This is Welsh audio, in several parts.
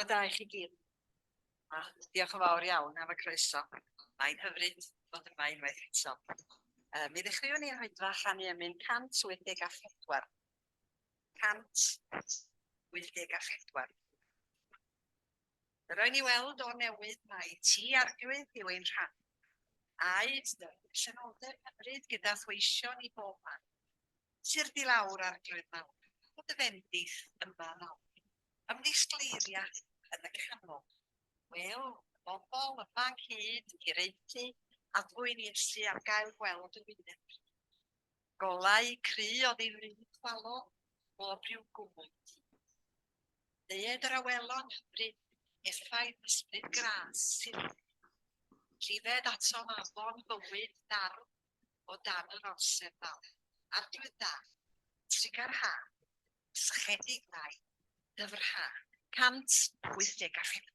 Bore da i chi gyd. A diolch yn fawr iawn am y croeso. Mae'n hyfryd fod yma unwaith eto. Mi ddechreuwn ni'r oedfa chanu emyn 184. 184. Yr oen i weld o'r newydd mai ti arglwydd yw ein rhan. Aed dy presenoldeb hyfryd gyda thweision i bob man. Tyrd i lawr, Arglwydd mawr, o dy fendith yma nawr. Ymddisgleiria yn y canol. Wel, y bobl yma ynghyd, hiraethu, addfwyn Iesu am gael gweld y wyneb. Golau cry oddi fry chwalodd bob rhyw gwmwl. Deued yr awelon hyfryd, effaith ysbryd gras sydd. Llifed atom afon bywyd darn o dan yr orsedd fawr. Arglwydd da, trugarha, sychedig mai, dyfrha. 184.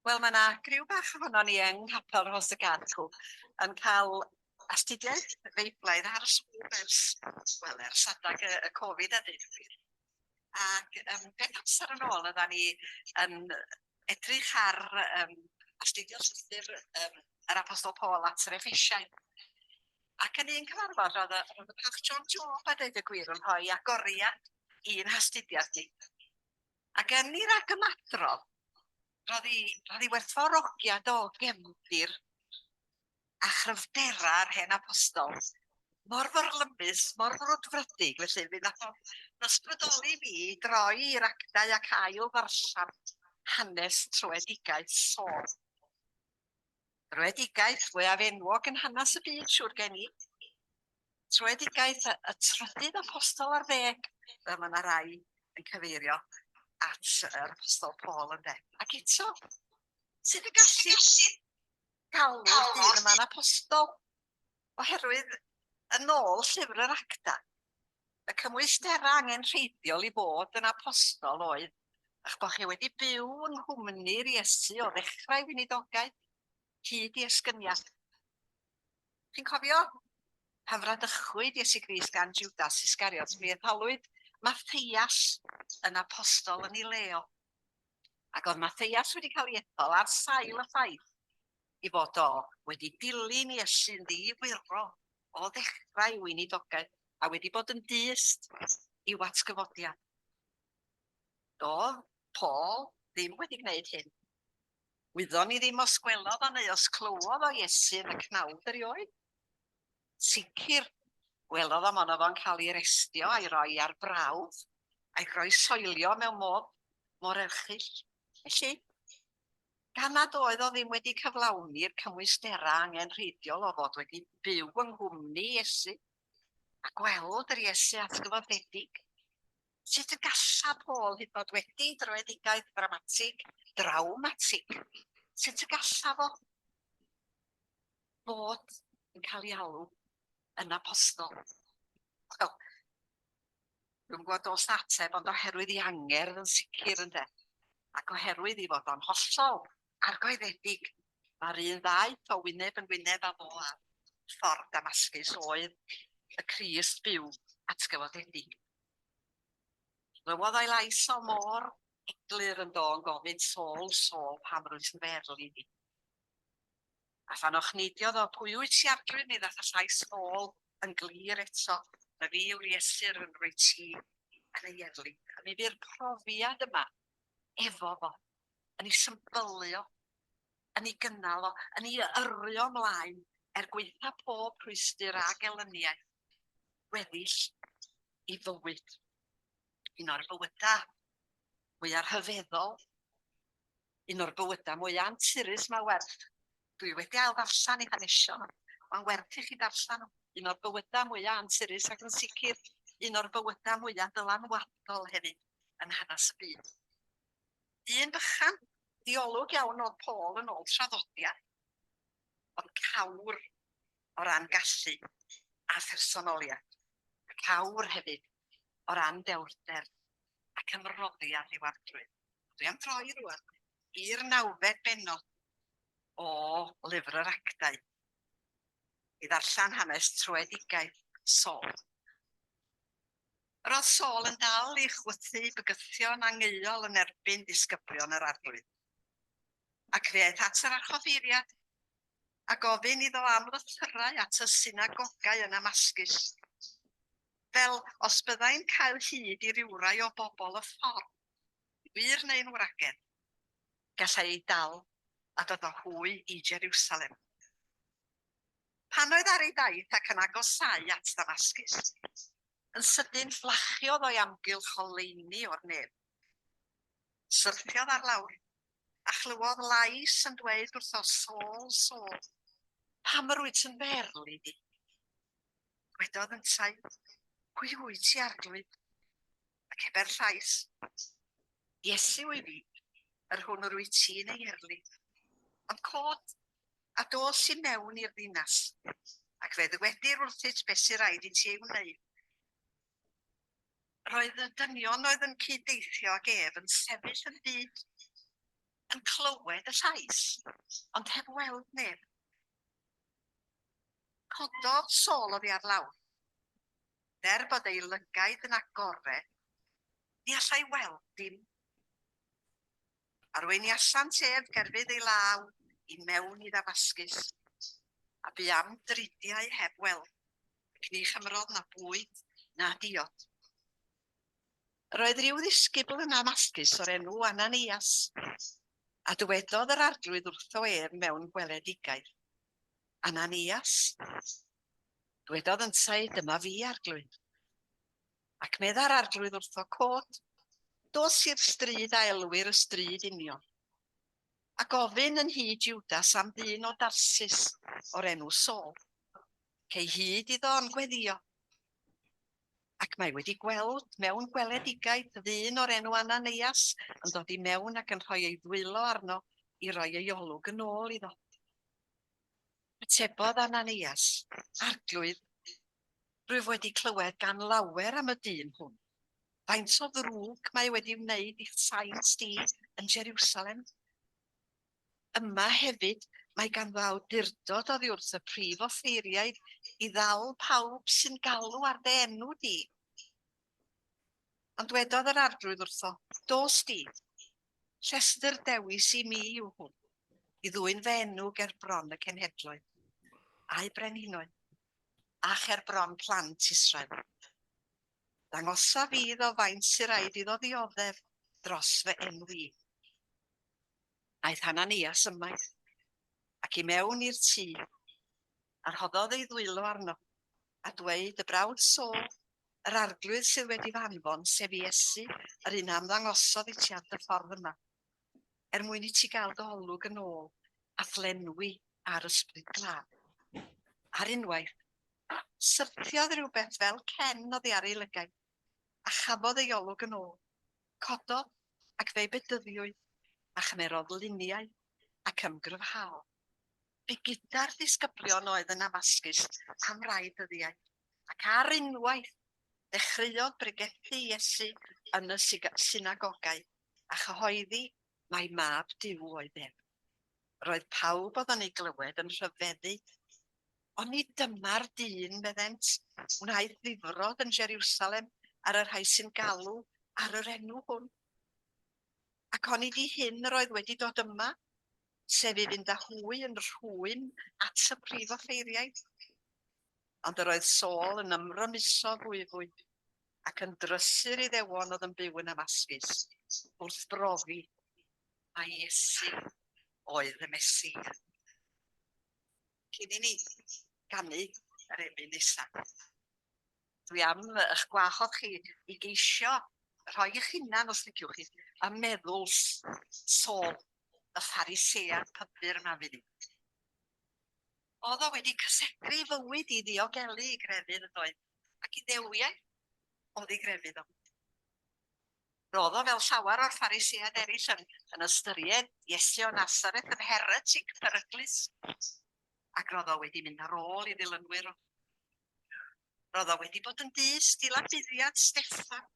Wel, mae yna griw bach ohonon ni yng Nghapel Rhos y Gad yn cael astudiaeth Feiblaidd ar Zoom ers, wel, ers adag y, y Covid a dweud y gwir. Ac um, peth amser yn ôl, oedden ni yn edrych ar um, astudio llythyr um, yr Apostol Paul at yr Effesiaid. Ac yn un cyfarfod, roedd y, roedd y Parch John Job a dweud y gwir yn rhoi agoriad i'n hastudiaeth ni. Ac yn ei ragymadrodd, roedd ei, roedd ei werthfawrogiad o gefndir a chryfderau'r hen apostol mor fyrlymus, mor frwdfrydig, felly fe nath o ysbrydoli fi i droi i'r actau ac ail ddarllen hanes troedigaeth Saul. Troedigaeth fwyaf enwog yn hanes y byd, siŵr gen i. Troedigaeth y, y trydydd apostol ar ddeg, fel mae yna rai yn cyfeirio at yr apostol Paul ynde. Ac eto, sut y gallu galw'r dyn yma'n apostol? Oherwydd, yn ôl llyfr yr Acta, y cymwysterau angenrheidiol i fod yn apostol oedd eich bod chi wedi byw yng nghwmni'r Iesu o ddechrau weinidogaeth hyd i esgyniad. Chi'n cofio pan fradychwyd Iesu Grist gan Judas Iscariot, mi etholwyd Matthias yn apostol yn ei le o. Ac oedd Matthias wedi cael ei ethol ar sail y ffaith I fod o wedi dilyn Iesu'n ddi-wyro o ddechrau ei weinidogaeth a wedi bod yn dyst i'w atgyfodiad. Doedd Paul ddim wedi gwneud hyn. Wyddon ni ddim os gwelodd o neu os clywodd o Iesu yn y cnawd erioed. Sicr, gwelodd o mono fo'n cael ei arestio a'i roi ar brawf a'i groeshoelio mewn modd mor erchyll. Felly, gan nad oedd o ddim wedi cyflawni'r cymwysterau angenrheidiol o fod wedi byw yng nghwmni Iesu a gweld yr Iesu atgyfodedig, sut y galla Paul hyd yn oed wedi dröedigaeth ddramatig, drawmatig, sut y galla fo fod yn cael ei alw yn apostol? Wel, Dwi'm yn gwybod os ateb, ond oherwydd ei angerdd yn sicr ynde, ac oherwydd ei fod o'n hollol argoeddedig, mae'r un ddaeth o wyneb yn wyneb â fo ar ffordd Damascus oedd y Crist byw atgyfodedig. Clywodd o'i lais o mor eglur yn do yn gofyn, Saul, Saul, pam rwyt yn fy erlid i? A phan ochneidiodd o, Pwy wyt ti, Arglwydd? Mi ddaeth y llais ôl yn glir eto, Na fi yw'r Iesu yr rwyt ti yn ei erlid. A mi fu'r profiad yma efo fo, yn ei symbylu o, yn ei gynnal o, yn ei yrru o ymlaen er gwaetha pob rhwystr a gelyniaeth gweddill ei fywyd. Un o'r bywydau mwyaf rhyfeddol, un o'r bywydau mwyaf anturus mae werth. Dwi wedi ail ddarllen ei hanesion nhw. Mae'n werth i chi darllen nhw. Un o'r bywydau mwyaf anturus ac yn sicr un o'r bywydau mwyaf dylanwadol hefyd yn hanes y byd. Dyn bychan, diolwg iawn oedd Paul yn ôl traddodiad, ond cawr o ran gallu a phersonoliaeth. Cawr hefyd o ran dewrder ac ymroddiad i'w arglwydd. Dwi am droi rwan i'r nawfed bennod o Lyfr yr Actau i ddarllen hanes troedigaeth Saul. Yr oedd Saul yn dal i chwythu bygythion angeuol yn erbyn disgyblion yr Arglwydd. Ac fe aeth at yr archoffeiriad a gofyn iddo am lythyrau at y synagogau yn Namascus, fel os byddai'n cael hyd i rywrai o bobl y ffordd, wŷr neu'n wragedd, gallai eu dal a dod â hwy i Jeriwsalem. Pan oedd ar ei daith ac yn agosáu at Ddamascus, yn sydyn fflachiodd o'i amgylch oleuni o'r nef. Syrthiodd ar lawr, a chlywodd lais yn dweud wrtho, Saul, Saul, pam yr wyt yn fy erlid i? Dwedodd yntau, Pwy wyt ti, Arglwydd? Ac ebe'r llais, Iesu wyf fi, yr hwn yr wyt ti'n ei erlid. Ond cod, a dos i mewn i'r ddinas, ac fe ddywedir wrthyt beth sy'n rhaid i ti ei wneud. Roedd y dynion oedd yn cyd-deithio ag ef yn sefyll yn fud, yn clywed y llais, ond heb weld neb. Cododd Saul oddi ar lawr. Er bod ei lygaid yn agored, ni allai weld dim. Arweiniasant ef gerfydd ei law i mewn i Ddamascus, a bu am dridiau heb weld, ac ni chymrodd na bwyd na diod. Yr oedd rhyw ddisgybl yn Damascus o'r enw Ananias, a dywedodd yr Arglwydd wrtho ef mewn gweledigaeth, Ananias? Dwedodd yntau, Dyma fi, Arglwydd. Ac medda'r Arglwydd wrtho, Cod, dos i'r stryd a elwir y stryd union, a gofyn yn nhŷ Judas am ddyn o Darsus o'r enw Saul. Cei hyd iddo yn gweddïo. Ac mae wedi gweld mewn gweledigaeth ddyn o'r enw Ananias yn dod i mewn ac yn rhoi ei ddwylo arno i roi ei olwg yn ôl iddo. Atebodd Ananias, Arglwydd, rwyf wedi clywed gan lawer am y dyn hwn. Faint o ddrwg mae wedi wneud i'th saint di yn Jeriwsalem? Yma hefyd mae ganddo awdurdod oddi wrth y prif offeiriaid i ddal pawb sy'n galw ar dy enw di. Ond dwedodd yr Arglwydd wrtho, Dos di, llestr dewis i mi yw hwn. I ddwyn fy enw ger bron y cenhedloedd, a'u brenhinoedd, a cher bron plant Israel. Dangosaf iddo faint sy raid iddo ddioddef dros fy enw i. Aeth Hananias ymaith, ac i mewn i'r tŷ, a rhoddodd ei ddwylo arno, a dweud, Y brawd Saul, yr Arglwydd sydd wedi fy anfon, sef Iesu, yr un a ymddangosodd i ti ar dy ffordd yma, er mwyn i ti gael dy olwg yn ôl a'th lenwi â'r Ysbryd Glân. Ar unwaith, syrthiodd rhywbeth fel cen oddi ar ei lygaid, a chafodd ei olwg yn ôl. Cododd, ac fe'i bedyddiwyd, a chymerodd luniau, ac ymgryfhaodd. Bu gyda'r disgyblion oedd yn Namascus am rai dyddiau, ac ar unwaith dechreuodd bregethu Iesu yn y synagogau, a chyhoeddi mai Mab Duw oedd ef. Roedd pawb oedd yn ei glywed yn rhyfeddu. Onid dyma'r dyn, meddent, wnaeth ddifrod yn Jeriwsalem ar y rhai sy'n galw ar yr enw hwn? Ac onid i hyn yr oedd wedi dod yma, sef i fynd â hwy yn rhwym at y prif offeiriaid? Ond yr oedd Saul yn ymrymuso fwyfwy, ac yn drysu'r Iddewon oedd yn byw yn Namascus, wrth brofi mai Iesu oedd y Meseia. Cyn i ni ganu yr emyn nesaf, dwi am eich gwahodd chi i geisio rhoi eich hunan, os liciwch chi, a meddwl Saul, y Pharisead pybyr yma fydd. Oedd o wedi cysegru ei fywyd i ddiogelu ei grefydd yn doedd, ac i ddewiaeth oedd ei grefydd o. Roedd o, fel llawer o'r Phariseaid eraill, yn, yn ystyried Iesu o Nasareth yn heretic peryglus, ac roedd o wedi mynd ar ôl i ddilynwyr o. Roedd o wedi bod yn dyst i labuddiad Steffan.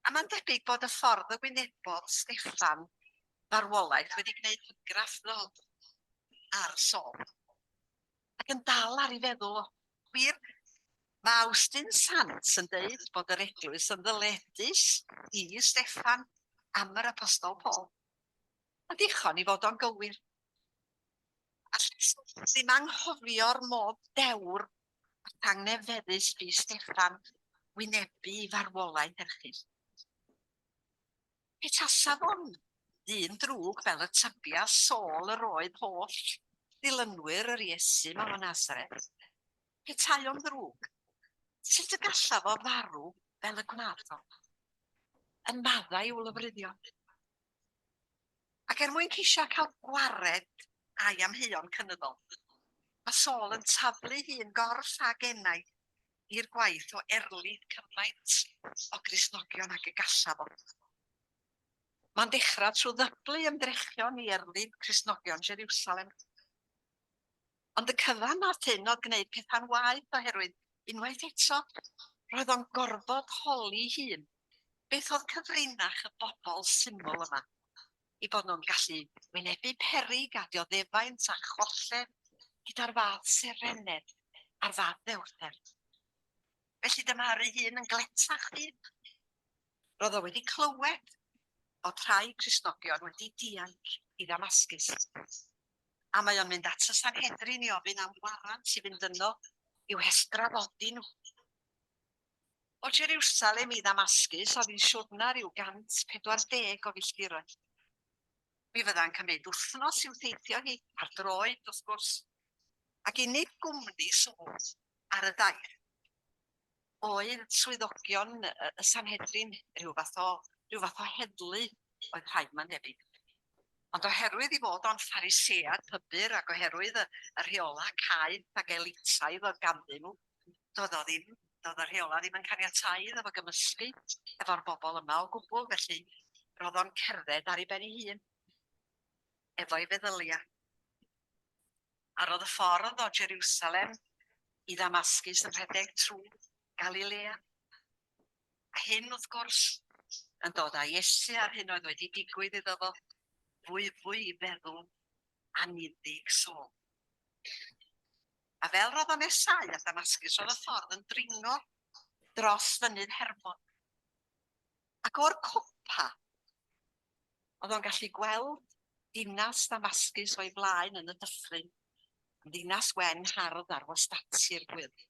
A mae'n debyg bod y ffordd y wynebodd Steffan farwolaeth wedi gwneud argraff ddod ar Saul. Ac yn dal ar ei feddwl o. Gwir, mae Awstin Sant yn deud bod yr eglwys yn ddyledus i Steffan am yr Apostol Paul. A dichon i fod o'n gywir. Allai ddim anghofio'r modd dewr a thangnefeddus bu Steffan wynebu i farwolaeth erchyll. Pe tasa fo'n ddyn drwg fel y tybia Saul yr oedd holl ddilynwyr yr Iesu 'ma o Nazareth, petai o'n ddrwg, sut y galla fo farw fel y gwnaeth o? Yn maddau i'w lofruddion. Ac er mwyn ceisio cael gwared â'i amheuon cynyddol, mae Saul yn taflu hun gorff ag enau i'r gwaith o erlid cymaint o Gristnogion ag y galla fo. Mae'n dechrau trwy ddyblu ymdrechion i erlid Cristnogion Jeriwsalem. Ond y cyfan nath hyn oedd gwneud pethau'n waeth oherwydd unwaith eto roedd o'n gorfod holi hun beth oedd cyfrinach y bobl syml yma i bod nhw'n gallu wynebu peryg a dioddefaint a cholled gyda'r fath serenedd a'r fath ddewrder. Felly dyma'r hun yn gletach fyth. Roedd o wedi clywed bod rhai Cristnogion wedi dianc i Ddamascus. A mae o'n mynd at y Sanhedrin i ofyn am warant i fynd yno i'w hestraddodi nhw. O Jeriwsalem i Ddamascus oedd hi'n siwrna rhyw 140 o filltiroedd. Mi fydda'n cymryd wythnos i'w theithio hi, ar droed, wrth gwrs. Ac unig gwmni Saul ar y daith oedd swyddogion y Sanhedrin, rhyw fath o, rhyw fath o heddlu oedd rhaid mae'n debyg. Ond oherwydd ei fod o'n Pharisead pybyr ac oherwydd y, y rheolau caeth ac elitaidd oedd ganddyn nhw, doedd o ddim, doedd y rheolau ddim yn caniatáu iddo fo gymysgu efo'r bobl yma o gwbl, felly roedd o'n cerdded ar ei ben ei hun efo'i feddyliau. A roedd y ffordd o Jerusalem i Ddamascus yn rhedeg trwy Galilea. A hyn, wrth gwrs, yn dod â Iesu a'r hyn oedd wedi digwydd iddo fo fwyfwy i feddwl anniddig Saul. A fel roedd o'n nesáu at Damascus, roedd y ffordd yn dringo dros fynydd Hermon. Ac o'r copa, oedd o'n gallu gweld Dinas Damascus o'i flaen yn y dyffryn, yn ddinas wen hardd ar wastatir gwyrdd.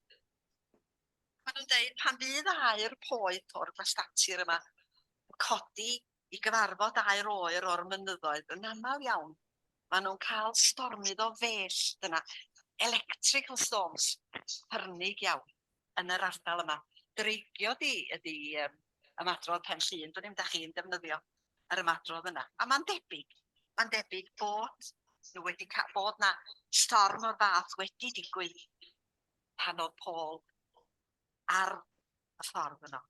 Maen nhw'n deud pan fydd aer poeth o'r gwastatir yma yn codi i gyfarfod aer oer o'r mynyddoedd, yn aml iawn, maen nhw'n cael stormydd o fellt yna, electrical storms, pyrnig iawn, yn yr ardal yma. Dreigio di ydy um, ymadrodd Pen Llŷn, dwn i'm da chi'n defnyddio yr ymadrodd yna. A mae'n debyg, mae'n debyg bod nhw wedi cael, bod na storm o'r fath wedi digwydd pan oedd Paul ar y ffordd yno.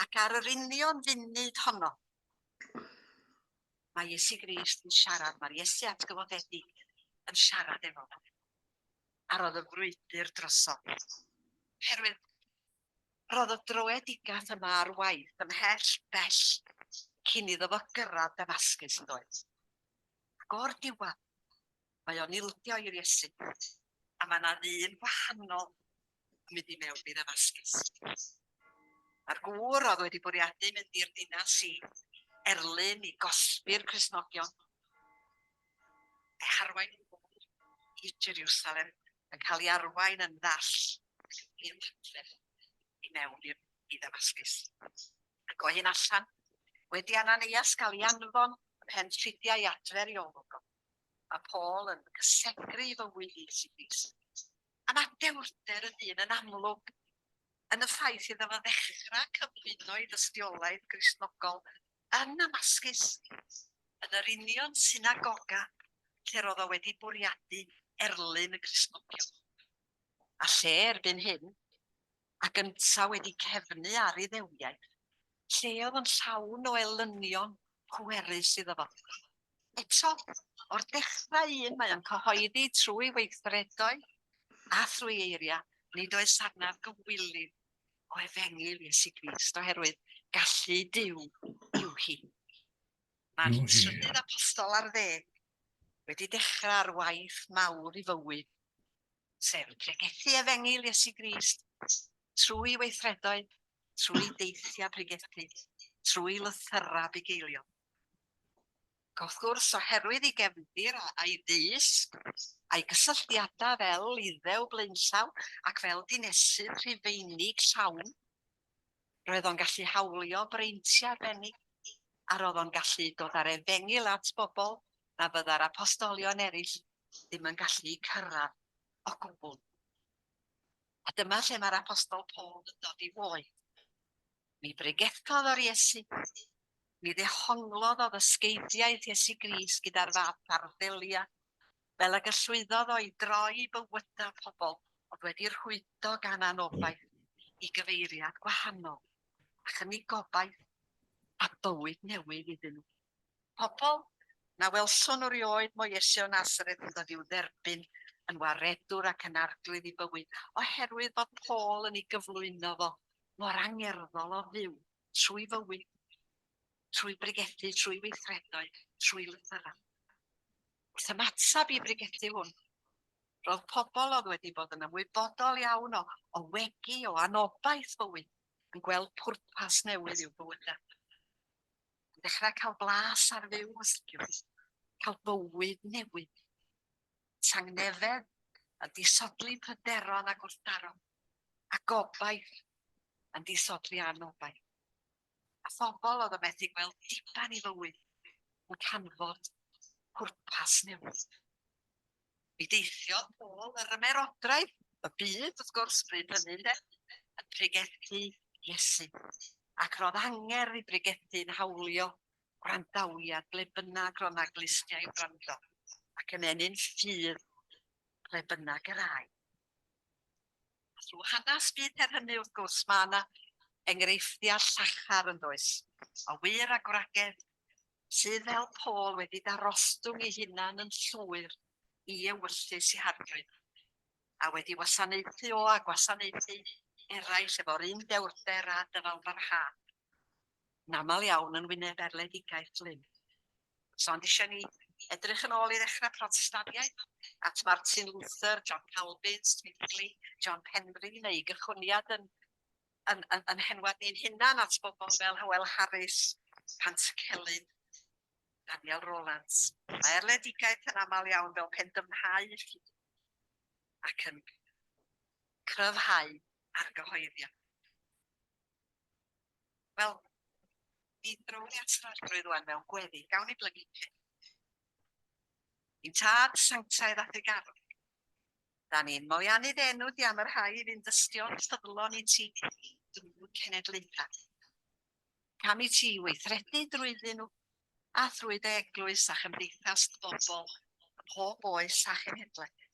Ac ar yr union funud honno, mae Iesu Grist yn siarad, mae'r Iesu atgyfodedig yn siarad efo fo. A roedd y frwydr drosodd. Oherwydd roedd y dröedigaeth yma ar waith ymhell bell cyn iddo fo gyrraedd Damascus yn doedd. Ac o'r diwedd, mae o'n ildio i'r Iesu, a mae yna ddyn gwahanol yn mynd i mewn i Ddamascus. Mae'r gŵr oedd wedi bwriadu mynd i'r dinas i erlyn, i gosbi'r Cristnogion, eu harwain i Jerusalem, yn cael ei arwain yn ddall i'r pentref i mewn i'r, i Ddamascus. Ac o hyn allan, wedi Ananias gael ei anfon ymhen tridiau i adfer ei olwg o, mae Paul yn cysegru ei fywyd i Iesu Grist. A mae dewrder y dyn yn amlwg yn y ffaith iddo fo ddechrau cyflwyno ei dystiolaeth Gristnogol yn Namascus, yn yr union synagoga lle roedd o wedi bwriadu erlyn y Cristnogion. A lle erbyn hyn, ac yntau wedi cefnu ar Iddewiaeth, lle oedd yn llawn o elynion pwerus iddo fo. Eto, o'r dechrau un mae o'n cyhoeddi trwy weithredoedd a thrwy eiriau, nid oes arnaf gywilydd o efengyl Iesu Grist, oherwydd gallu Duw yw hi. Mae'r trydydd apostol ar ddeg wedi dechrau ar waith mawr i fywyd, sef pregethu efengyl Iesu Grist trwy weithredoedd, trwy deithiau pregethu, trwy lythyrau bugeiliol. Ac wrth gwrs, oherwydd ei gefndir a'i ddysg, a'i gysylltiadau fel Iddew blaenllaw ac fel dinesydd Rhufeinig llawn, roedd o'n gallu hawlio breintiau arbennig, a roedd o'n gallu dod â'r efengyl at bobl na fydda'r apostolion eraill ddim yn gallu cyrraedd o gwbl. A dyma lle mae'r apostol Paul yn dod i oed. Mi bregethodd o'r Iesu, mi ddehonglodd o ddysgeidiaeth Iesu Grist gyda'r fath arddeliad, fel ag y llwyddodd o i droi bywydau pobl oedd wedi rhwydo gan anobaith i gyfeiriad gwahanol, a chynnig gobaith a bywyd newydd iddyn nhw. Pobl na welson nhw rioed mo Iesu o Nasareth yn dod i'w dderbyn yn waredwr ac yn arglwydd i bywyd, oherwydd fod Paul yn ei gyflwyno fo mor angerddol o fyw trwy fywyd, trwy bregethu, trwy weithredoedd, trwy lythyrau. Wrth ymateb i bregethu hwn, roedd pobl oedd wedi bod yn ymwybodol iawn o, o wegi, o anobaith bywyd, yn gweld pwrpas newydd i'w bywydau. Yn dechrau cael blas ar fyw, os liciwch chi. Cael bywyd newydd. Tangnefedd yn disodli pryderon a gwrthdaro. A gobaith yn disodli anobaith. A phobl oedd yn methu gweld diben i fywyd yn canfod pwrpas newydd. Mi deithiodd Paul yr ymerodraeth, y byd wrth gwrs bryd hynny ynde, yn pregethu Iesu. Ac roedd angerdd i bregethu'n hawlio gwrandawiad ble bynnag roedd 'na glustiau i wrando, ac yn ennyn ffydd ble bynnag yr âi. A thrwy hanes byd er hynny wrth gwrs mae yna enghreifftiau llachar yn does, o wŷr a gwragedd sydd fel Paul wedi darostwng ei hunan yn llwyr i ewyllys i Harglwydd, a wedi wasanaethu o a gwasanaethu eraill efo'r un dewrder a dyfalbarhad, yn aml iawn yn wyneb erledigaeth lym. So ond eisiau ni edrych yn ôl i ddechrau Protestaniaeth at Martin Luther, John Calvin, Zwingli, John Penry, neu gychwyniad yn yn, yn, yn henwad ni'n hunan at bobl fel Hywel Harris, Pantycelyn. Daniel Rowlands. Mae erledigaeth yn aml iawn fel pendyfnhau ffydd ac yn cryfhau argyhoeddiad. Wel, mi drown ni at yr Arglwydd wan mewn gweddi. Gawn ni blygu pen. I'n tad sanctaidd a thrugarog, da ni'n moliannu dy enw di am y rhai fu'n dystion ffyddlon i ti drwy'r cenedlaethau. Cam i ti weithredu drwyddyn nhw a thrwy dy eglwys a chymdeithas dy bobl ym mhob oes a chenhedlaeth.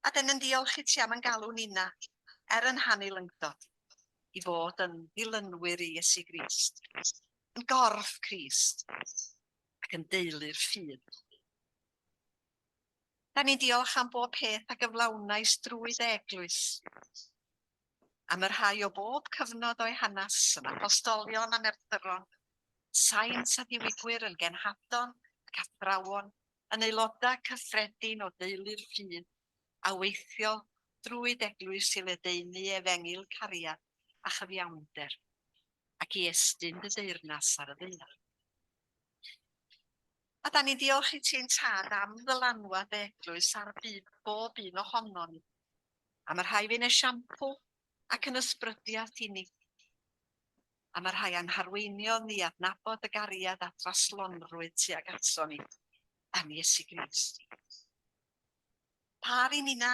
A dyn yn diolch i ti am yn galw ninna, er yn hanilyngdod, i fod yn ddilynwyr i Iesu Grist, yn gorff Crist, ac yn deulu'r ffydd. Da ni'n diolch am bob peth a gyflawnais drwy dy eglwys, am y rhai o bob cyfnod o'i hanes, yn apostolion a merthyron, saint a diwygwyr, yn genhadon ac athrawon, yn aelodau cyffredin o deulu'r ffydd, a weithiodd drwy d'eglwys i ledaenu efengyl cariad a chyfiawnder, ac i estyn dy deyrnas ar y ddaear. A da ni'n diolch i ti'n Tad am ddylanwad dy eglwys ar byd bob un ohonon ni, am y rhai fu'n esiampl ac yn ysbrydiaeth i ni, am y rhai a'n harweiniodd ni adnabod y gariad a draslonrwydd tuag ato ni yn Iesu Grist. Par i nina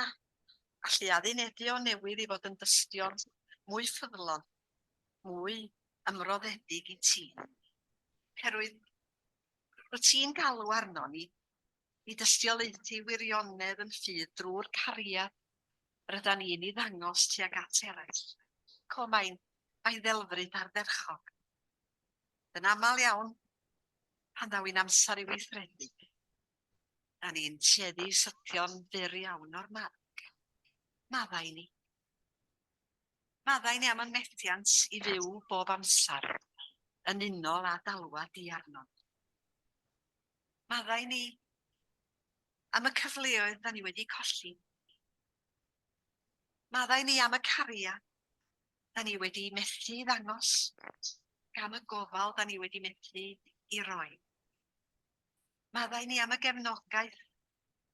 allu addunedi o newydd i fod yn dystion mwy ffyddlon, mwy ymroddedig i ti. Herwydd rwyt ti'n galw arnon ni i dystiolaethu wirionedd yn ffydd drwy'r cariad rydan ni'n ei ddangos tuag at eraill. Co, mae'n mae'n ddelfryd ardderchog. Yn aml iawn, pan ddaw i'n amser i weithredu, da ni'n tueddu i sythio'n fyr iawn o'r marc. Maddau ni. Maddau ni am y methiant i fyw bob amser yn unol â dalwad di arnon. Maddau ni am y cyfleoedd da ni wedi colli. Maddau ni am y cariad da ni wedi methu i ddangos, ac am y gofal da ni wedi methu i roi. Maddau ni am y gefnogaeth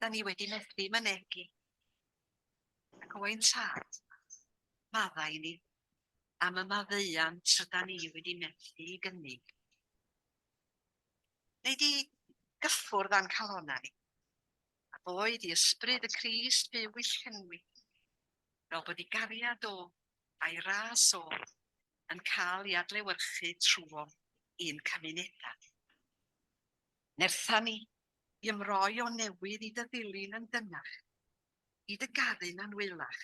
da ni wedi methu mynegi. Ac o ein tad, maddau ni am y maddeuant rydan ni wedi methu i gynnig. Wnei di gyffwrdd â'n calonnau ni, a boed i ysbryd y Crist byw i llenwi, fel bod i gariad o, a'i ras o, yn cael ei adlewyrchu trwom i'n cymunedau. Nertha ni i ymroi o newydd i dy ddilyn yn dynnach, i dy garu'n anwylach,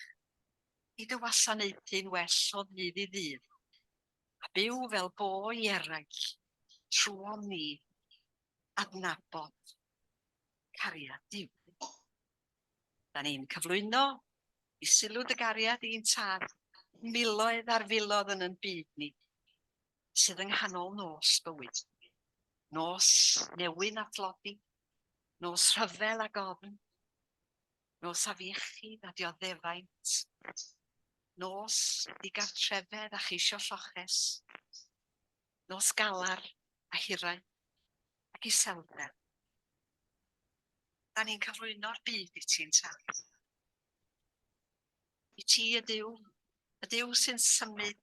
i dy wasanaethu'n well o ddydd i ddydd, a byw fel bo i eraill trwom ni adnabod cariad Duw. Da ni'n cyflwyno i sylw dy gariad i'n tad miloedd ar filoedd yn yn byd ni sydd yng nghanol nos bywyd. Nos newyn a thlodi, nos rhyfel ag ofn, nos afiechyd a dioddefaint, nos digartrefedd a cheisio lloches, nos galar a hiraeth ac iselder. Da ni'n cyflwyno'r byd i ti'n tad. I ti y Duw, y Duw sy'n symud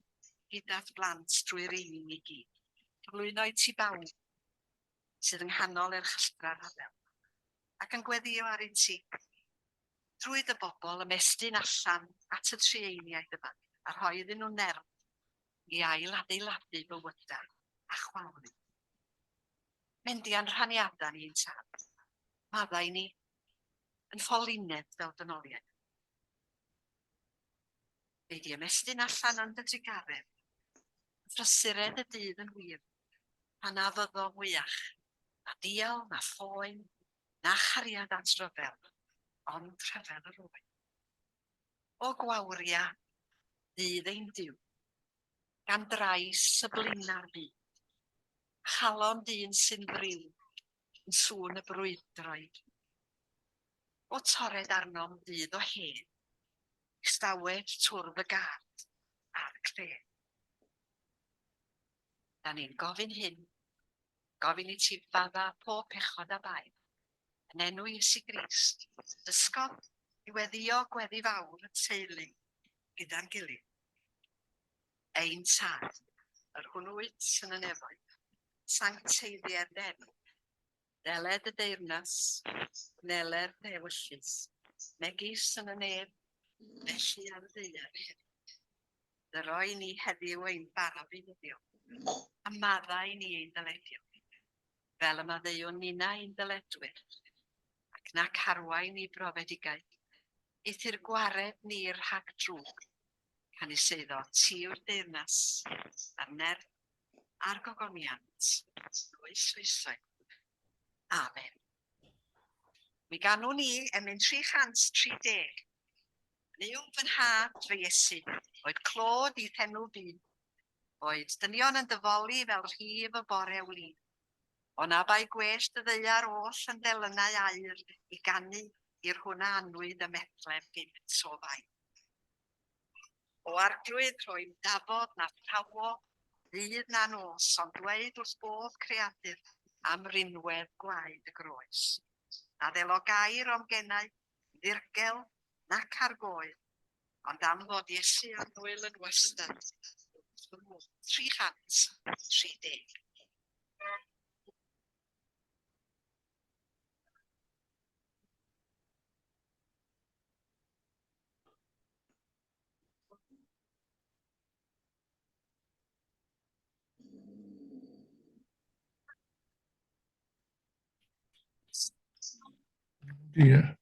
gyda'th blant drwy'r eiling i gyd. Cyflwyno i ti bawb sydd yng nghanol erchylltra'r rhyfel, ac yn gweddio ar i ti Drwy dy bobl ymestyn allan at y trueiniaid yma a rhoi iddyn nhw nerth i ail-adeiladu bywydau a chwalu. Mendia'n rhaniadau ni ein tad. Maddau ni yn ffolineb fel dynoliaeth. Fe di ymestyn allan yn dy drugaredd, yn phrysured y dydd yn wir, pan na fyddo mwyach, na dial, na phoen, na chariad at ryfel, ond rhyfel yr oedd. O gwawria, ddydd ein Duw, gan drais y blina'r byd, a chalon dyn sy'n friw yn sŵn y brwydroedd. O torred arnom ddydd o hedd, istawed twrf y gad a'r cledd. Da ni'n gofyn hyn. Gofyn i ti fadda pob pechod a bai. Yn enw Iesu Grist, dysgodd i weddio gweddi fawr y teulu gyda'n gilydd. Ein Tad, yr hwn wyt yn y nefoedd, sancteiddier dy enw. Deled y deyrnas, wneler dy ewyllys, megis yn y nef, felly ar y ddaear hefyd. Dyro i ni heddiw ein bara beunyddiol, a maddau i ni ein dyledion, fel y maddeuwn ninnau ein dyledwyr, ac nac arwain i brofedigaeth, eithr gwared ni rhag drwg, canys eiddo ti yw'r deyrnas, a'r nerth, a'r gogoniant, oes oesoedd. Amen. Mi ganwn ni emyn 330. Nuw fy nhad, fy Iesu, boed clod i'th enw byd, boed dynion yn dyfoli fel rhif y bore wlib. O na bai gwell dy ddaear oll yn delynau aur i ganu i'r hwn a anwyd ym Methlem gynt o fai. O Arglwydd, rhoi'm dafod na thrawo, ddydd na nos, ond dweud wrth bob creadur am rinwedd gwaed y groes. Na ddelo gair o'm genau, ddirgel nac ar goedd, ond am fod Iesu annwyl yn wastad wrth fy modd. 330. Ie.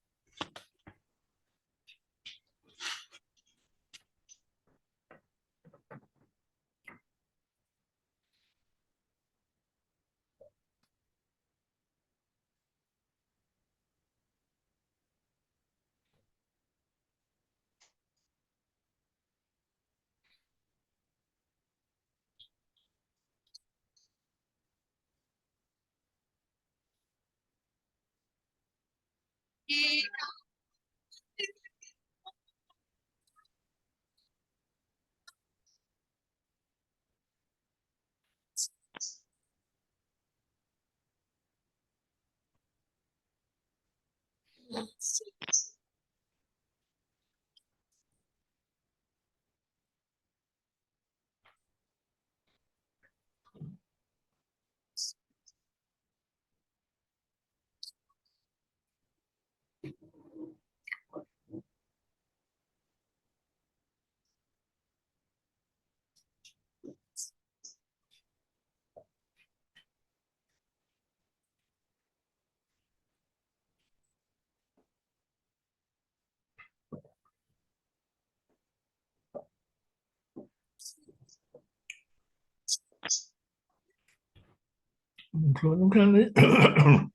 Yn clywed nhw'n canu.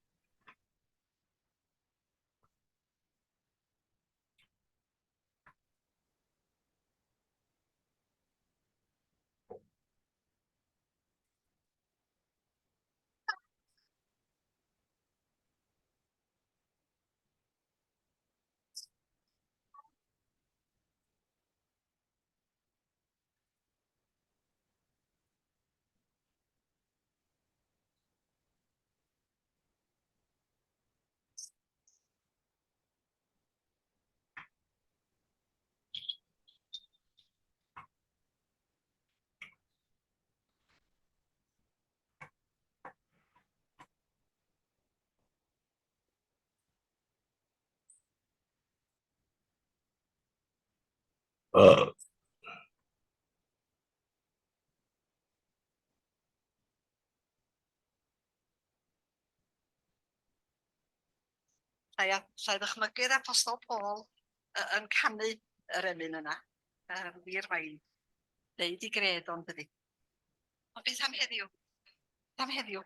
Uh. Alla i ddychmygu'r Apostol Paul yn canu yr emyn yna. Wir mae'n deud i gred o'n dydi. Ond beth am heddiw? Beth am heddiw?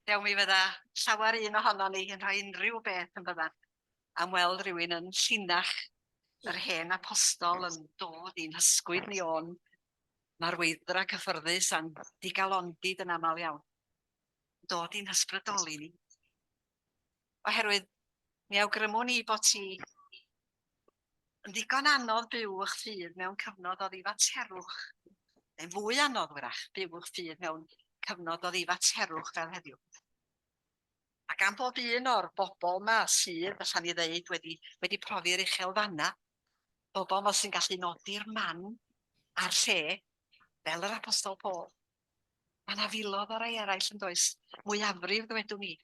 Dew mi fydda llawer un ohonon ni yn rhoi unrhyw beth yn byddan am weld rhywun yn llinach yr hen apostol yn dod i'n hysgwyd ni o'n marweiddra cyffyrddus a'n digalondid yn aml iawn. Dod i'n hysbrydoli ni. Oherwydd mi awgrymwn i bod ti yn ddigon anodd byw eich ffydd mewn cyfnod o ddifaterwch, neu'n fwy anodd wrach, byw eich ffydd mewn cyfnod o ddifaterwch fel heddiw. Ac am bob un o'r bobl 'ma sydd, allan ni ddeud, wedi, wedi profi'r uchelfannau, bobl 'ma sy'n gallu nodi'r man a'r lle, fel yr Apostol Paul. Mae yna filoedd o rai eraill yn does, mwyafrif ddwedwn i,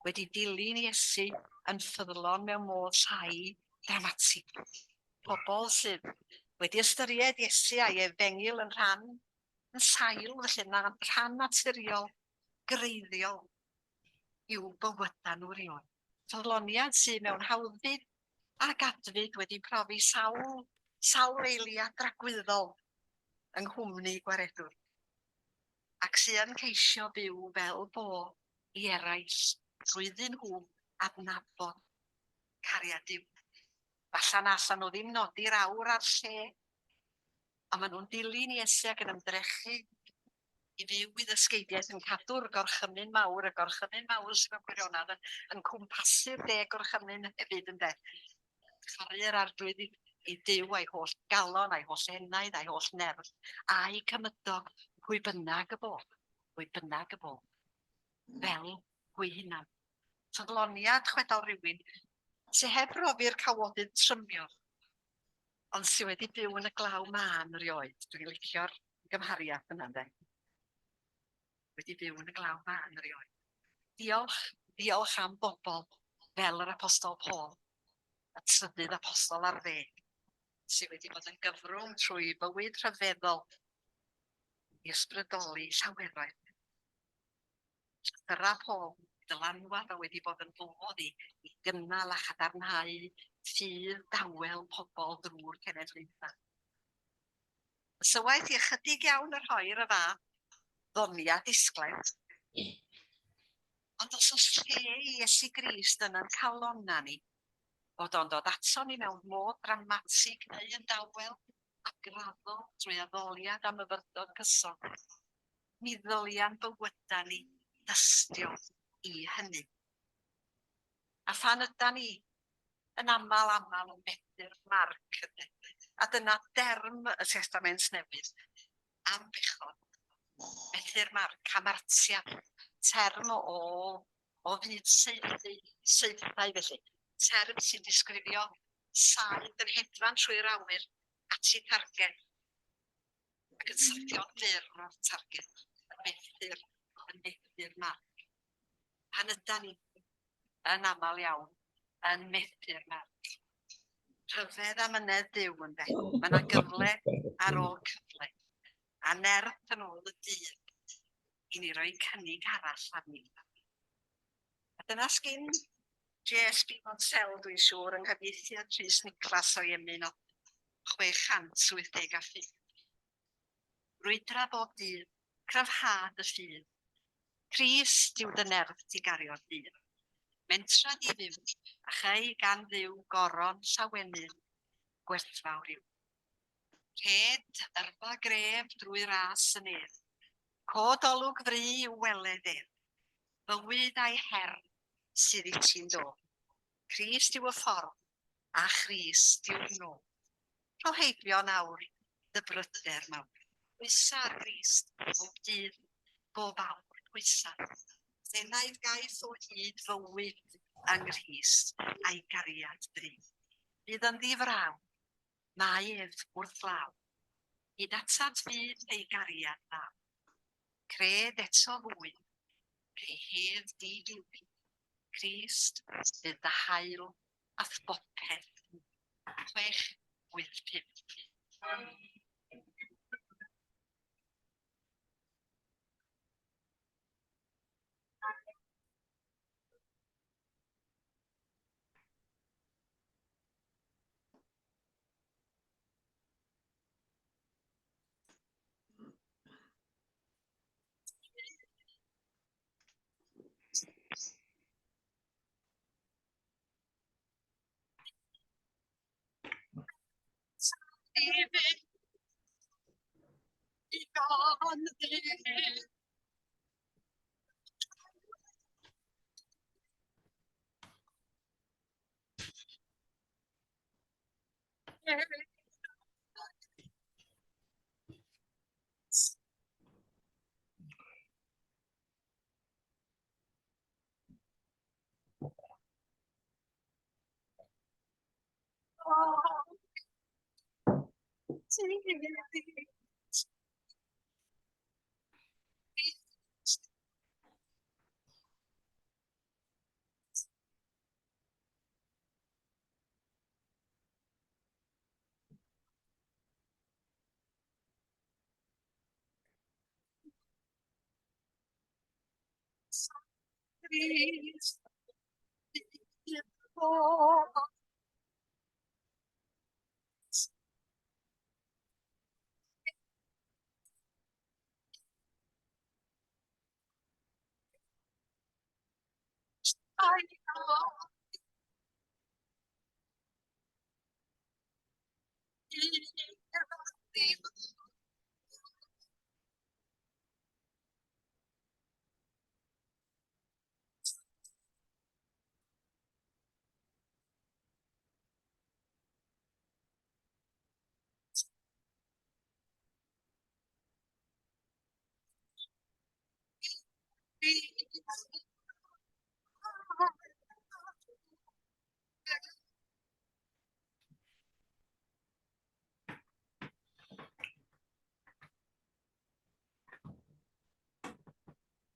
wedi dilyn Iesu yn ffyddlon mewn modd llai dramatig. Pobl sydd wedi ystyried Iesu a'i efengyl yn rhan, yn sail felly, rhan naturiol, greiddiol i'w bywydau nhw rioed. Ffyddloniad sydd mewn hawddfyd ac adfyd wedi profi sawl, sawl eiliad dragwyddol yng nghwmni Gwaredwr, ac sy yn ceisio byw fel bo i eraill trwyddyn nhw adnabod cariad Duw. Falla na allan nhw ddim nodi'r awr a'r lle, ond maen nhw'n dilyn Iesu ac yn ymdrechu i fyw i ddysgeidiaeth yn cadw'r gorchymyn mawr, y gorchymyn mawr sydd mewn gwirionedd yn, yn cwmpasu'r deg gorchymyn hefyd ynde. Caru'r arglwydd i, i Duw a'i holl galon, a'i holl enaid, a'i holl nerth, a'i cymydog, pwy bynnag y bo, pwy bynnag y bo, fel hwy hunan. Ffyddloniad chwedl rhywun sydd heb brofi'r cawodydd trymion, ond sydd wedi byw yn y glaw mân erioed. Dwi'n licio'r gymhariaeth yna, ynde? Wedi byw yn y glaw mân erioed. Diolch, diolch am bobl fel yr Apostol Paul, y trydydd apostol ar ddeg, sydd wedi bod yn gyfrwng trwy fywyd rhyfeddol i ysbrydoli llaweroedd. Llythyrau Paul, dylanwad a wedi bod yn fodd i, i gynnal a chadarnhau ffydd dawel pobl drwy'r cenedlaethau. Ysywaeth i ychydig iawn y rhoir y fath ddoniau disglair. Ond os oes lle i Iesu Grist yn ein calonnau ni, bod o'n dod ato ni mewn modd dramatig neu yn dawel a graddol drwy addoliad a myfyrdod cyson, mi ddylia'n bywyda ni dystio i hynny. A phan ydan ni yn aml, aml yn methu'r marc, ynde? A dyna derm y Testament Newydd am bechod. Methu'r marc, hamartia, term o, o fyd saethu, saethau felly. Term sy'n disgrifio saeth yn hedfan trwy'r awyr at ei tharged ac yn syrthio'n fyr o'r targed, yn methu'r, yn methu'r marc. Pan ydan ni yn aml iawn yn methu'r marc. Rhyfedd amynedd Duw ynde. Mae yna gyfle ar ôl cyfle. A nerth yn ôl y dydd i ni roi cynnig arall arni. A dyna sgin JSB Monsell, dwi'n siŵr, yng nghyfieithiad Rhys Niclas o'i emyn o 685. Brwydra bob dydd, cryfha dy ffydd. Crist yw dy nerth di gario'r dydd. Mentra di fyw, a chei gan Dduw goron llawenydd gwerthfawr yw. Rhed yrfa gref drwy ras y nef. Cod olwg fry i'w weled ef. Bywyd a'i her sydd i ti'n dod. Crist yw y ffordd, a Christ yw'r nod. Rho heibio nawr dy bryder mawr. Pwysa ar Grist bob dydd, bob awr, pwysa. Enaid gaiff o hyd fywyd yng Nghrist a'i gariad drud. Bydd yn ddi-fraw, Mae ef wrth law. Hyd atat fydd ei gariad ddaw. Cred eto fwy, ei hedd di glwy. Crist fydd dy haul a'th bopeth. 6, 8, 5. Crist.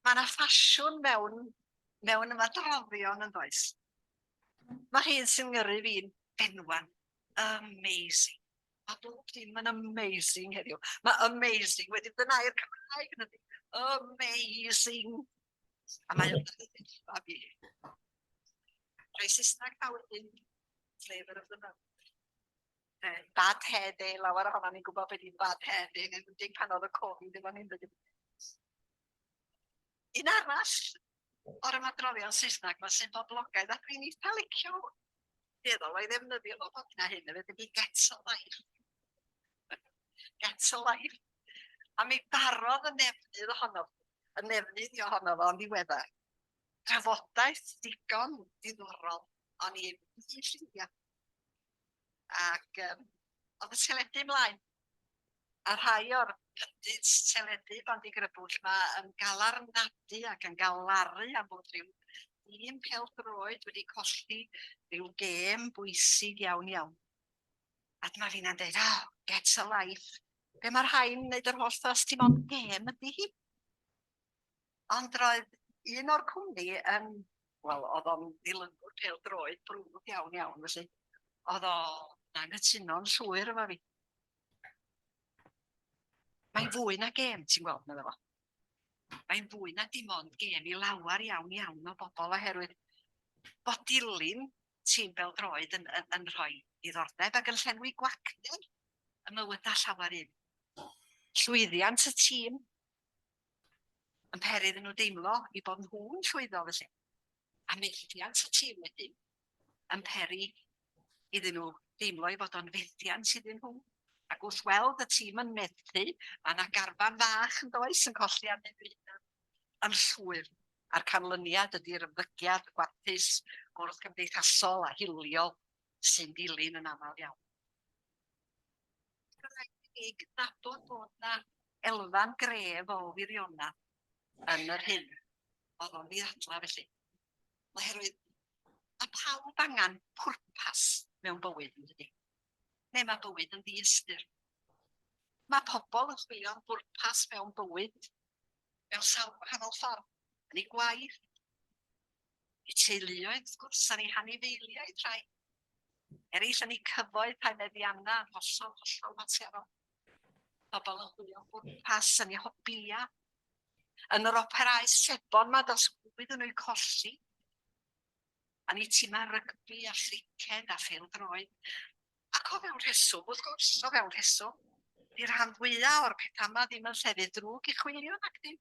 Mae yna ffasiwn mewn, mewn ymadroddion yn does. Mae rhai sy'n ngyrru fi'n benwan. Amazing. Mae bob dim yn amazing heddiw. Mae amazing wedi bod yn air Cymraeg yn ydy. Amazing. A mae o'n a fi. Rhai Saesneg a wedyn flavour of the month. Bad hair day, lawer ohono ni'n gwybod beth yw bad hair day, yn enwedig pan oedd y Covid efo ni'n dod. Un arall o'r ymadroddion Saesneg ma sy'n boblogaidd a dwi'n eitha licio dueddol o'i ddefnyddio fo bob hyn a hyn hefyd ydy get a life. Get a life. A mi barodd y nefnydd ohono, y nefnydd i ohono fo yn ddiweddar. Trafodaeth digon diddorol o'n i efo lluniau. Ac yym oedd y teledu mlaen, a rhai o'r pundits teledu bondigrybwyll 'ma yn galarnadu ac yn galaru am fod rhyw dîm pêl-droed wedi colli rhyw gêm bwysig iawn iawn. A dyma finna'n deud, oh, get a life. Be mae'r rhain yn wneud yr holl ffys, dim ond gêm ydy hi. Ond roedd un o'r cwmni yn, wel, oedd o'n ddilynwr pêl-droed brwd iawn iawn, felly oedd o'n anghytuno'n llwyr efo fi. Mae'n fwy na gêm, ti'n gweld, medda fo. Mae'n fwy na dim ond gêm i lawer iawn iawn o bobl oherwydd bod dilyn tîm bêl-droed yn, yn, yn rhoi diddordeb ac yn llenwi gwacter y mywydau llawer un. Llwyddiant y tîm yn peri iddyn nhw deimlo eu bod nhw'n llwyddo felly. A methiant y tîm wedyn yn peri iddyn nhw deimlo ei fod o'n fethiant iddyn nhw. Ac wrth weld y tîm yn methu, mae yna garfan fach yn does yn colli ar hyn yn llwyr. A'r canlyniad ydy'r ymddygiad gwarthus, gwrth-gymdeithasol a hiliol sy'n dilyn yn aml iawn. Rhaid i ni gydnabod bod 'na elfen gref o wirionedd yn yr hyn oedd o'n ddiadlau felly. Oherwydd mae pawb angen pwrpas mewn bywyd, yn dydi? Neu mae bywyd yn ddiystyr. Mae pobl yn chwilio am bwrpas mewn bywyd mewn sawl gwahanol ffordd. Yn eu gwaith, eu teuluoedd, wrth gwrs, a'n eu hanifeiliaid rhai. Eraill yn eu cyfoeth a'u meddiannau yn hollol, hollol materol. Pobl yn chwilio am bwrpas yn eu hobïau. Yn yr operâu sebon 'ma dros iddyn nhw'u colli. A'n eu timau rygbi a chriced a phêl-droed. Ac o fewn rheswm, wrth gwrs, o fewn rheswm. Di'r rhan fwyaf o'r pethau yma ddim yn llefydd drwg i chwilio, nac 'dyn?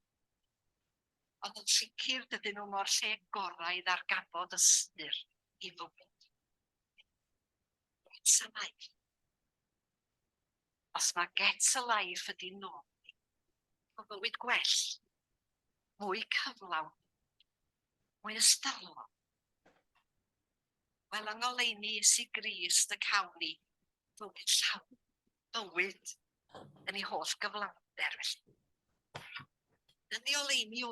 Ond yn sicr dydyn nhw mo'r lle gorau i ddarganfod ystyr i fywyd. Get a life. Os mae get a life ydy nod ni, o fywyd gwell, mwy cyflawn, mwy ystyrlon, wel yng ngoleuni Iesu Grist y cawn ni fywyd llawn, bywyd yn ei holl gyflawnder felly. Yn ei oleuni o,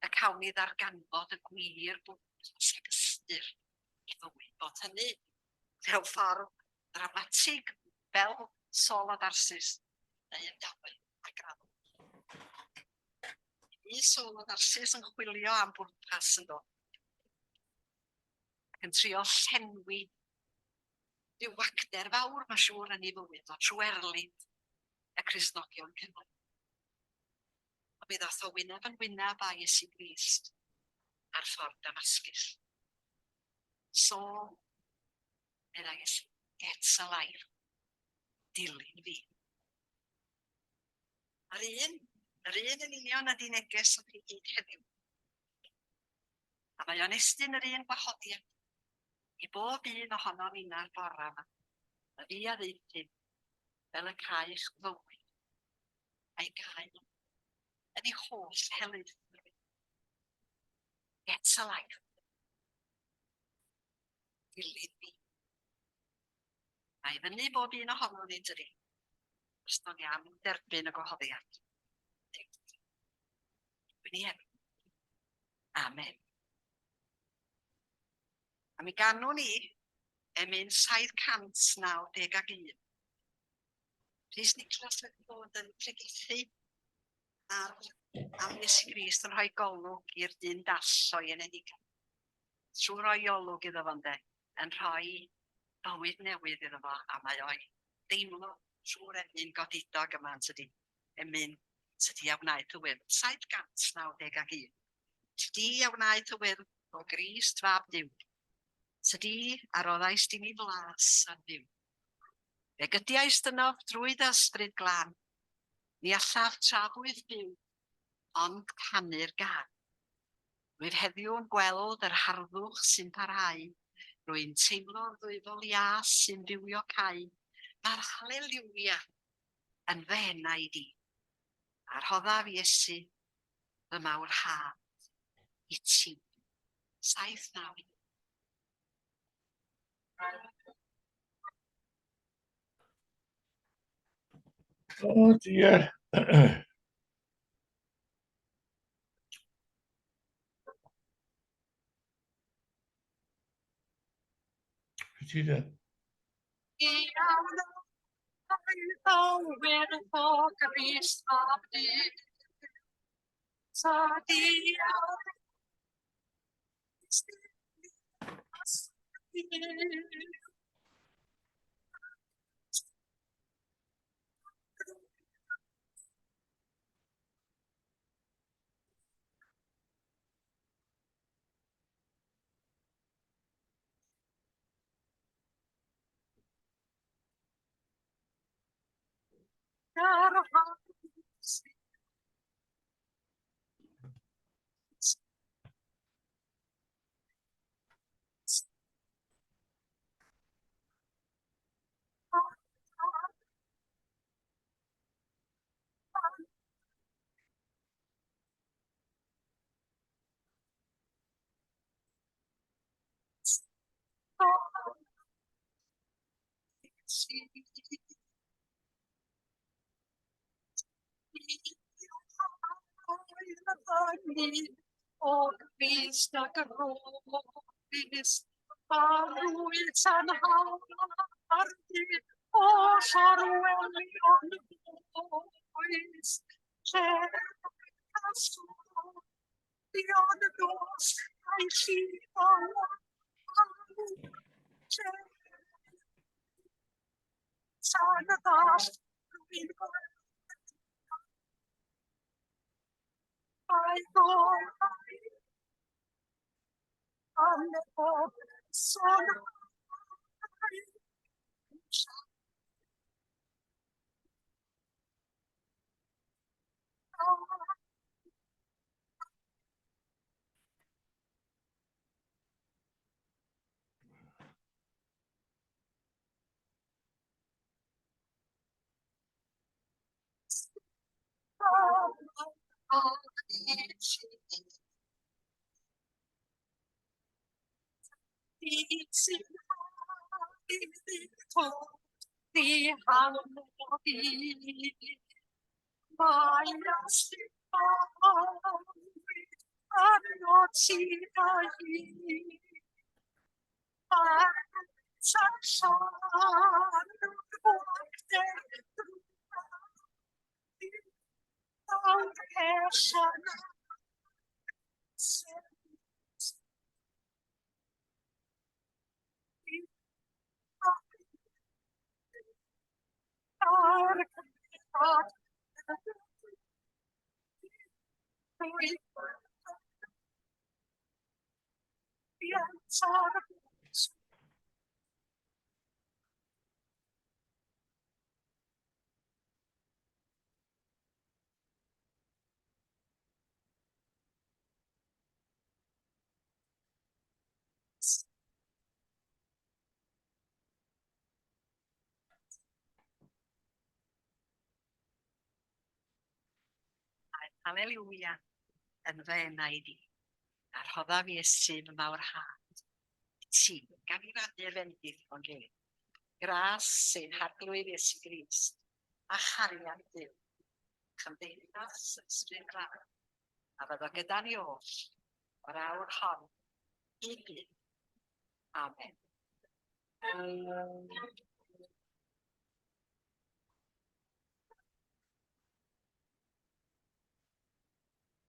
y cawn ni ddarganfod y gwir bwrpas ac ystyr i fywyd, bod hynny Mewn ffordd ddramatig fel Saul o Darsus, neu yn dawel ac raddol. Bu Saul o Darsus yn chwilio am bwrpas ynddo, ac yn trio llenwi rhyw wacter fawr, mae'n siŵr, yn ei fywyd o, trwy erlid y Cristnogion cynnar. Ond mi ddath o wyneb yn wyneb â Iesu Grist ar ffordd Damascus. Saul, meddai Iesu, get a life, dilyn fi. A'r un, yr un yn union ydi neges o chi gyd heddiw. A mae o'n estyn yr un gwahoddiad i bob un ohonom inna'r bora yma. Y fi a ddeuthum fel y caech fywyd a'i gael yn ei holl helaethrwydd. Get a life. Dilyn fi. Mae i fyny bob un ohonom ni, dydi? Os do'n ni am derbyn y gwahoddiad. Dwi'n i hefyd. Amen. A mi ganwn ni emyn 791. Rhys Nicholas wedi bod yn pregethu ar am Iesu Grist yn rhoi golwg i'r dyn dall o'i enedigaeth. Trwy roi olwg iddo fo ynde, yn rhoi bywyd newydd iddo fo, a mae o'i deimlo trwy'r emyn godidog yma yn tydi, emyn tydi a wnaeth y wyrdd. 791. Tydi a wnaeth y wyrdd o Grist fab Duw. Tydi a roddaist i mi flas ar fyw. Fe gydiaist ynof drwy dy ysbryd glân, Ni allaf tra fwyf byw, ond canu'r gân. Rwyf heddiw'n gweld yr harddwch sy'n parhau, Rwy'n teimlo'r ddwyfol ias sy'n fywiocáu, Mae'r haleliwia yn fy enaid i, A rhoddaf Iesu fy mawrhad i ti. 7, 9, 1. Oh dear. Ti de? Iawn, awyr o Grist fab Duw. Ta diawr O Grist ac Rhys, a rwyt yn harddu holl orwelion oes, lle casglion nos a'i llif o lle tan y ddall rwy'n gweld Mae golau am bob son. Haleluia yn fy enaid i, a rhoddaf Iesu fy mawrhad i ti, gan i rannu'r fendith o'n gilydd. Gras ein Harglwydd Iesu Grist, a chariad Duw, chymdeithas Ysbryd Glân, a fyddo gyda ni oll o'r awr hon i byth. Amen.